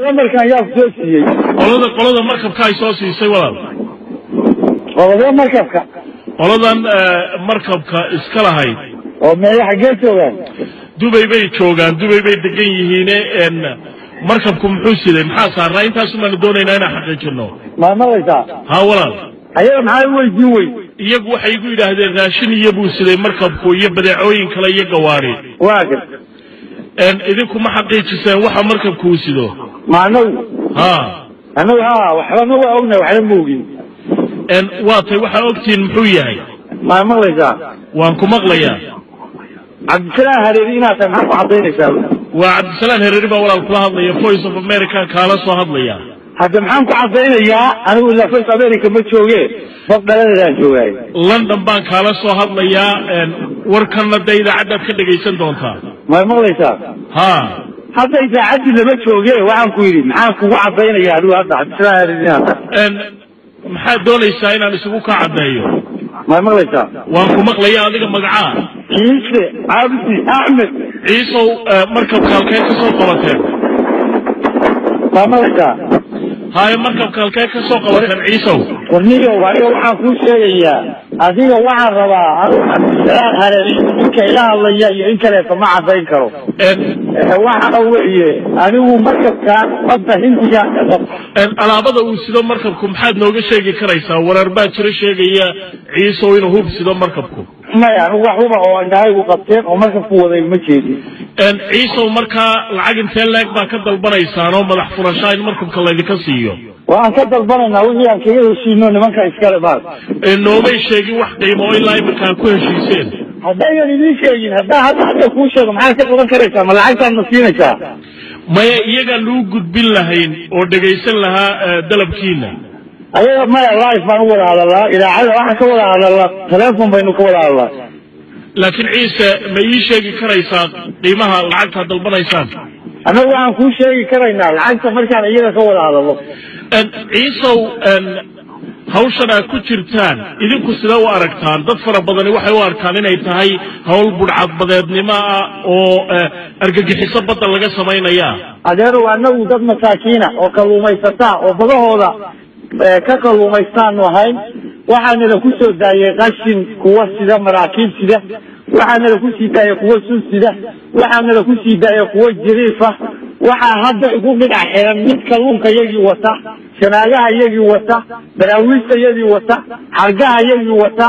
Lambarkan yaa ku soo siiyey? Qolada markabka ay soo siisay, walaal. Qolada markabka? Qoladan markabka iska lahayd. Oo meeya, xaggee joogaan? Dubay bay joogaan, Dubay bay degan yihiine. Markabku muxuu siday, maxaa saarnaa? Intaasumaanu doonaynaa inaan xaqiijino. Ma maqlaysaa? Haa, walaal. Ayaga maxaa u weydiin wey? Iyagu waxay igu yidhaahdeen raashin iyo buu siday markabku iyo badeecooyin kale iyo gawaari. Waa gar. Idinku ma xaqiijiseen waxa markabku uu sido? Ma anagu? Haa. Anagu haa, waxbana waa ognahay, waxna ma ogin. Waa tay, waxaa ogtihiin muxuu yahay? Ma maqlaysaa? Waan ku maqlayaa. Cabdisalaan Hareeri inaad tahay maxaa ku caddaynaysaa? Waa Cabdisalaan Hareeri baa, walaal, kula hadlaya. Voice of America kaala soo hadlaya. Hadda maxaan ku caddaynayaa? Anigu ilaa Voice America ma jooge, bab dhaladeedaan joogaay. London baan kaala soo hadlayaa. Warkanna dee idaacaddaad ka dhegaysan doontaa. Ma maqlaysaa? Haa. Hadda idaacaddii lama jooge, waxaan ku yidhi maxaan kugu caddaynaya adigu hadda Cabdisalaan Hareeri inaad tahay? Maxaad doonaysaa inaan isugu kaa caddeeyo? Ma maqlaysaa? Waan ku maqlaya. Adiga magacaa? Ciise Cabdi Axmed. Ciisow, markabka halkee ka soo qabateen? Ma maqlaysaa? Haye, markabka halkee ka soo qabateen, Ciisow? Warniyow, aniga waxaan kuu sheegayaa, adiga waxaan rabaa anigu Cabdisalaan Hareeri ninka ila hadlaya iyo in kaleeto ma caddayn karo. Waxa weeye anigu markabkaan badda Hindiga ka qab. Alaabada uu sido markabku maxaad nooga sheegi karaysaa? Warar baa jiro sheegaya, Ciisow, inuu hub sido markabku. Maya, anigu wax huba oo indhahaygu qabteen oo markabku waday ma jeedin. Ciisow, markaa lacag intee leeg baa ka dalbanaysaan oo madax furashaa in markabka laydinka siiyo? Waan ka dalbanaynaa wixii aan kaga heshiino nimanka iskale baal. Noomay sheegin wax qiimo oo ilaa iminka aad ku heshiiseen. Haddaynan idiin sheegin, haddaa hadda kuu sheego, maxaad ka qaban karaysaa? Ma lacagtaad ma siinaysaa? Maya, iyagaan lagu gudbin lahayn oo dhegaysan lahaa dalabkiina. Ayaga maya, live baan u wada hadalnaa idaacada, waxaan ka wada hadalnaa telephone baynu ka wada hadalnaa. Laakiin Ciise, ma ii sheegi karaysaa qiimaha lacagtaad dalbanaysaan? Annagu waxaan kuu sheegi karaynaa lacagta markaan iyaga ka wada hadalno. Ciisow, hawshan aad ku jirtaan idinku sidee u aragtaan? Dad fara badani waxay u arkaan inay tahay hawl budhcadbadeednimo ah oo argagixiso badda laga samaynaya. Adeerow, annagu dad masaakiina oo kalluumaysataa oo badahooda ka kalluumaystaanu ahayn. Waxaanala ku soo daayey qashin kuwa sida, maraakiib sida, waxaanala ku sii daayey kuwa sun sida, waxaanala ku sii daayey kuwa jiriifa. Waxaa hadda igu dhinac xiran mid kalluunka yagii wata, shanaagaha yagii wata, baraawiista yagii wata, xargaha yagii wata,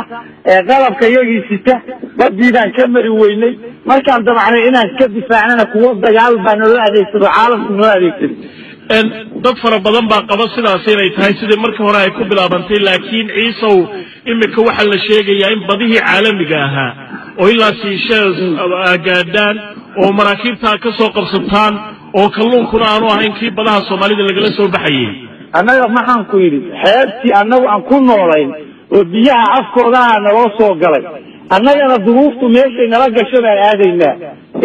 qalabka yagii sita. Badiibaan ka mari weynay. Markaan damacnay inaan ka difaacnana, kuwo dagaal baa naloo adeegsado, caalamku noo adeegsado. Dad fara badan baa qaba sidaas inay tahay sidii markii hore ay ku bilaabantay. Laakiin Ciisow, iminka waxaa la sheegayaa in badihii caalamiga ahaa oo ilaa Seychelles gaadhaan oo maraakiibta ka soo qabsataan oo kalluunkuna aanu ahayn kii badaha Soomaalida lagala soo baxayay. Annaga maxaan ku yidhi, xeebtii annagu aan ku noolayn oo biyaha afkoodaha naloo soo galay. Annagana duruuftu meeshay nala gasho baan aadaynaa.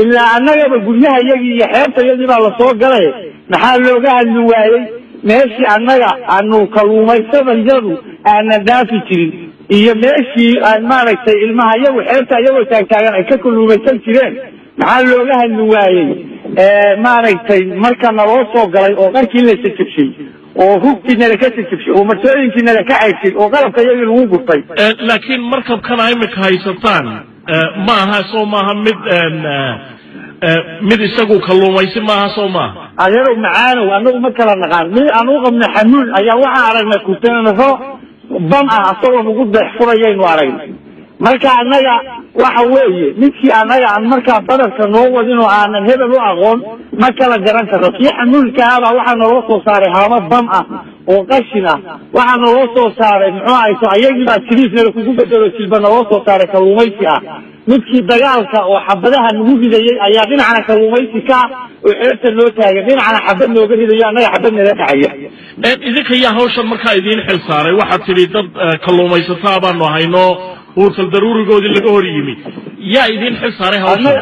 Ilaa annagaba guryaha yagii iyo xeebta yagii baa lasoo galay. Maxaa looga hadli waayey meeshii annaga aanu kalluumaysadayadu aanan dhaafi jirin iyo meeshii aan maaragtay ilmaha iyagu xeebta iyagoo taagtaagan ay ka kalluumaysan jireen? Maxaa looga hadli waayey maaragtay marka naloo soo galay oo qarkii la jajabshay oo hubkii nala ka jajabshay oo martooyinkii nala ka cayshay oo qalabka iyagii lagu gurtay? Laakiin markabkana imika haysataan ma aha, soo maaha mid isagu kalluumaysi maaha, soo maaha? Adeerow macaanow, annagu ma kala naqaan. Mid aan u qabnay xamuul ayaa waxaan aragnay kutenaro bam ah asagoo nagu deex furayaynu aragnay. Marka annaga waxa weeye midkii annaga aan markaa badarka noo wadin oo aanan hebel u aqoon ma kala garan karno. Kii xamuulka ahabaa waxaa naloo soo saaray haamo bam ah oo qashin ah. Waxaa naloo soo saaray, muxuu ahayto, ayagii baa jiriifnala kugu bedelo jilba naloo soo saaray kalluumaysi ah. Midkii dagaalka oo xabadaha nagu ridayey ayaa dhinacna kalluumaysi ka ah oo xeebta noo taagan, dhinacna xabad nooga ridayo, annaga xabad nala dhacaya. Idinka yaa hawshan markaa idiin xil saaray? Waxaad tidhi dad kalluumaysataa baanu hayno, huurtal daruurigoodii laga hor yimi. Yaa idiin xil saaray hawshan?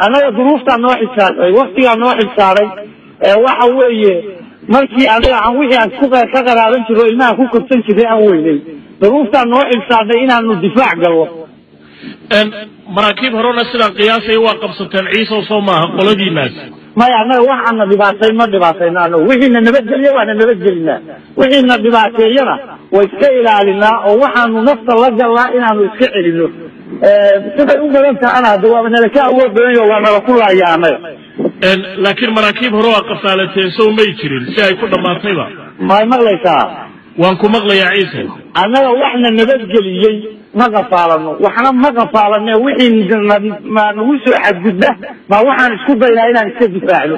Annaga duruuftaa noo xilsaaray, waktigaa noo xilsaaray. Waxa weeye markii anaga aan wixii aan ku ka qaraaban jiro, ilmaha ku korsan jiray aan weynay, duruuftaa noo xilsaarnay inaanu difaac gallo. Maraakiib horena sidaan qiyaasaya waa qabsateen, Ciisow, soo maaha qoladiinaas? Maya, annaga waxaana dhibaatay ma dhibaatayno annagu. Wixiina nabadgeliya waana nabadgelinaa, wixiina dhibaateeyana way iska ilaalinaa, oo waxaanu nafta la galnaa inaanu iska celino. Siday u badan tahana hadda waaba nala ka awood badan yaho, waa nala ku laaya annaga. Laakiin maraakiib hore waa qafaalateen sow may jirin si ay ku dhammaatayba? May maqlaysaa? Waan ku maqlayaa, Ciise. Annaga waxna nabadgeliyey ma qafaalano, waxna ma qafaalane. Wixii ma nagu soo xadgudba ma waxaan isku daynaa inaan iska difaacno.